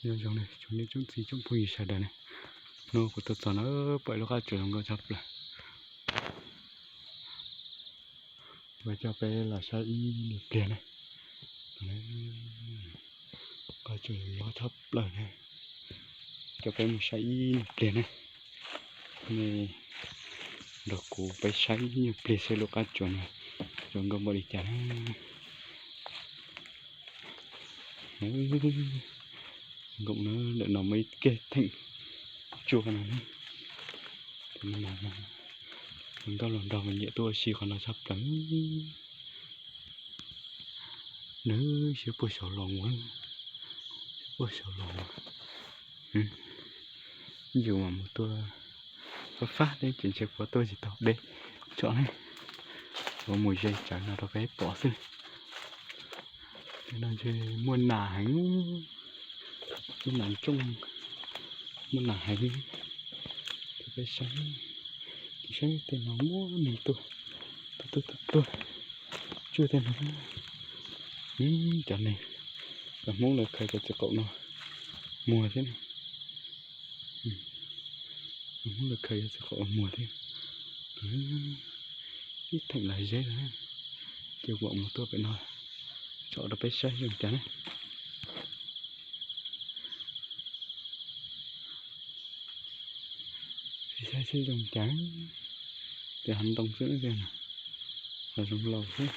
Nyob zoo tsoom niam tsoom txiv tsoom phooj ywg sawv daws ne, hnub no kuv tuaj txog na, pom lub qab tsuas zoo nkauj tshaj plaws. Kuv coj peb los saib ib nyuag pliag na. Qab tsuas zoo nkauj tshaj plaws na, coj peb mus saib ib nyuag pliag na. Nej nrog kuv peb saib ib nyuag pliag seb lub qab tsuas no zoo nkauj npaum li cas na. Nkoom na, ntawm no muaj ib kiag theem tsua no. Nkauj los nrog mas nyiam tuaj ua si qhov no tshaj plaws. Nws siab puag saud los mus, puag saud los mus. Yus mas mus tuaj fab fab thiab ces ntshe puas tuaj tsis tau deb tsom ne. Kuv mus ze tsawv no rau peb pom xwb. No ntshe muaj nas heev, muaj nas ntsooj, muaj nas heev. Peb saib, saib tej no muaj neeg tuaj, tuaj tuaj tuaj tuaj tsuj tej no. Cov neeg, cov Hmoob lawv khaws cov txiv qaum no muag thiab. Cov Hmoob lawv khaws cov txiv qaum muag thiab. Ib theem lawv zeb lawm, ces vam mus tuaj pem no tsom rau peb saib zoo cas na. Saib seb zoo cas, ces hav ntoo xwb tiag, hav zoov laus xwb.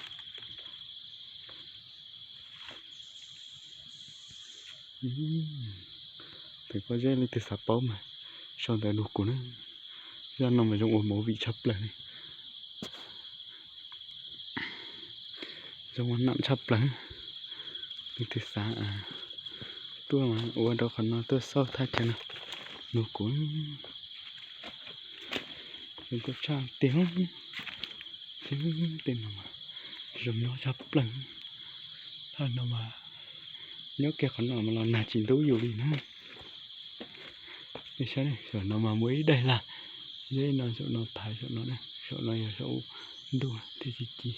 Theem pob zeb leej twg xav paub mas sau ntawv nug kuv na. Zaj no mas zoo ua movie tshaj plaws li, zoo ua nam tshaj plaws. Leej twg xav tuaj ua rau qhov no tuaj xauj thaj chaw no nug kuv. Zoo nkauj tshaj tiag. Tej no mas zoo nyob tshaj plaws. Thaj no mas nyob kiag qhov no mas los nag tsis ntub yus li na. Saib saum no mas muaj ib daim lag, zeb no saum no thaiv saum no, saum no yog saum ntuj thiaj tsis ci.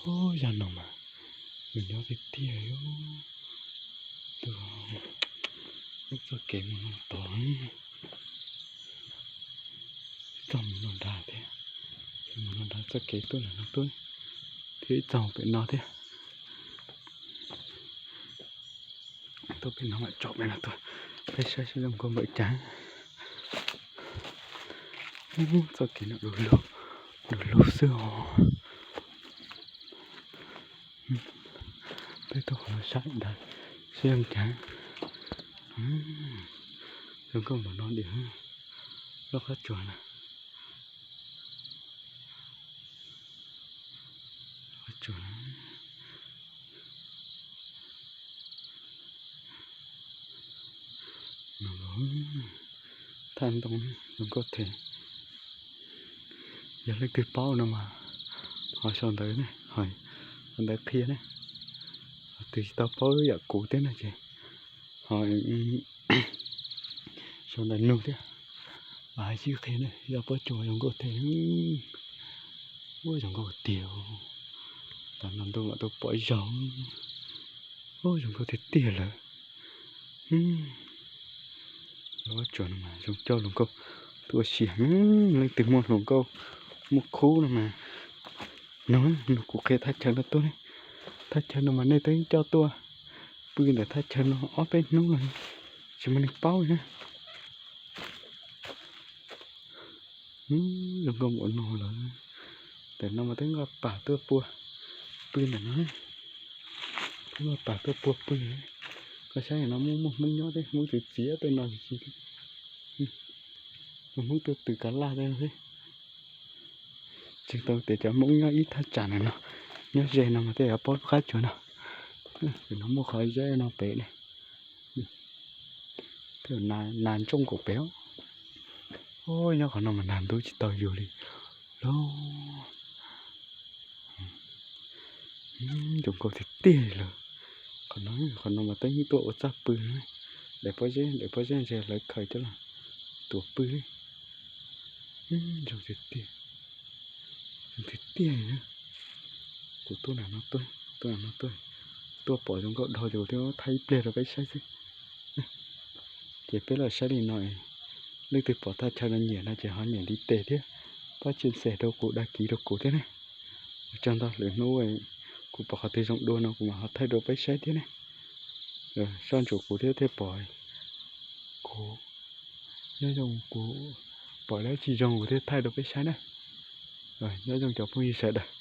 Ub, zaj no mas zoo nyob tiag tiag. Tus, txoj kev mus no tod, txog mus no nrad thiab, mus no nrad txoj kev tuaj ntawm no tuaj, thiab txog pem no thiab. Tuaj pem no mam tsom pem no tuaj, peb saib seb zoo nkauj npaum cas. Txoj kev no du lug, du lug xwb os. Peb tuaj qhov no saib ntag, seb zoo cas. Zoo nkauj npaum no diam, lub qab tsuas na. Qab tsuas, thaj ntoo zoo nkauj thiab. Yog leej twg paub no mas ho sau ntawv, sau ntawv qhia ne. Ho tus tsis tau paub yam kuv thiab no ces ho sau ntawv nug thiab, hais sib qhia ne. Yog pob tsuas zoo nkauj thiab, ua zoo nkauj tiag. Tam no ntuj mam tuaj pom ib zaug, ua zoo nkauj tiag tiag lawm. Lub qab tsuas no mas zoo coj hluas nkauj tuaj ua si heev. Leej twg muaj hluas nkauj muaj khub no mas nug, nug kuv qhia thaj chaw no tuaj ne. Thaj chaw no mas nej twb coj tuaj pw ntawm thaj chaw no ob peb hnub los tsis muaj neeg paub li na. Zoo nkauj npaum no lawm, ntawm no mas twb nqa pam tuaj pua pw ntawm no, twb nqa pam tuaj pua pw. Koj saib no muaj muaj Hmoob nyob thiab, Hmoob txiv txiv tej no tsis, muaj Hmoob tuaj tws kav laj tej no thiab. Tsis tau tias cov Hmoob nyob ib thaj tsam ntawm no, nyob ze no mas tej yuav paub lub qab tsuas no. Ces no muaj qhov zeb no pem ne, nas ntsooj nkaus pem. Nyob qhov no mas nag ntub tsis tau yus li lauj. Zoo nkauj tiag tiag lawm. Qhov no, qhov no mas twb tuaj ua txaj pw, daim pob zeb, daim pob zeb ntshe lawv khaws coj los tuav pw. Zoo tiag tiag, zoo tiag tiag. Kuv tuaj nram no tuaj, tuaj nram no tuaj, tuaj pom zoo nkauj dhau ces kuv thiaj thaij ib pliag rau peb saib xwb. Ces peb los saib li no, leej twg pom thaj chaw no nyiam no ces ho nias ntiv tes thiab pab chia sẻ rau kuv, đăng ký rau kuv thiab ne. Ua tsaug ntau, lwm hnub kuv pom qhov twg zoo dua no kuv mam ho thaij rau peb saib thiab ne. Soj ntsuam kuv thiab thiaj pom, kuv nyob zoo, kuv pom dab tsi zoo kuv thiaj thaij rau peb saib na. Nyob zoo cov phooj ywg sawv daws.